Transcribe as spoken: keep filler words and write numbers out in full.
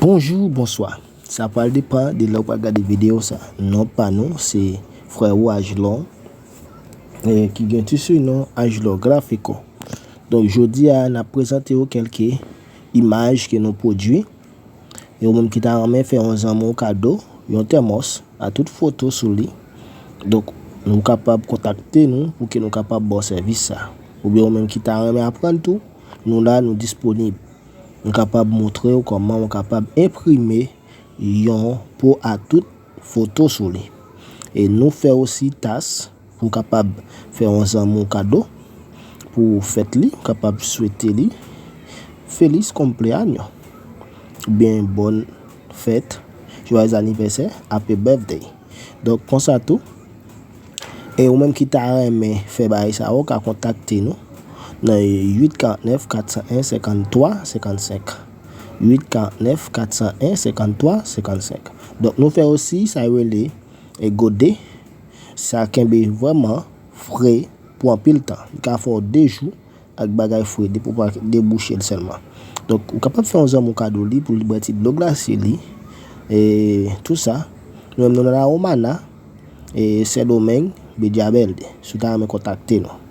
Bonjou, bonswa. Sa pral depann de lè w pral gade videyo sa. Non pa nou, se frè ou Ajlon, eh, ki gen ti sinon Ajlon Grafiko. Donk, jodi a, n ap prezante w kèlke imaj ke nou pwodui. E ou menm ki ta renmen fè yon zanmi w kado, yon tèmòs, a tout foto sou li. Donk, nou kapab kontakte nou pou ke nou kapab ba w sèvis sa. Oubyen ou menm ki ta renmen aprann tou, nou la, nou disponib. Nou kapab montre w kòman w kapab enprime yon po a tout foto sou li. E nou fè osi tas pou w kapab fè yon zanmi w kado pou fèt li, w kapab swete li feliz cumpleaños, oubyen bòn fèt, joyeux anniversaire, happy birthday. Donk, konsa tou, e ou menm ki ta renmen fè bagay sa yo, ka kontakte nou nan uit karant nèf kat san en senkanntwa senkannsenk. Uit karant nèf kat san en senkanntwa senkannsenk. Donk, nou fè osi sa yo rele e gode. Sa kenbe vrèman fre pou anpil tan. Li ka fè w de jou ak bagay fre depi w pa debouche l sèlman. Donk, ou kapab fè yon zanmi w kado li pou li bwè ti dlo glase li, e tou sa. Nou menm nou nan La Romana, e Sendomeng, Bèdjabèl de. Si w ta renmen kontakte nou.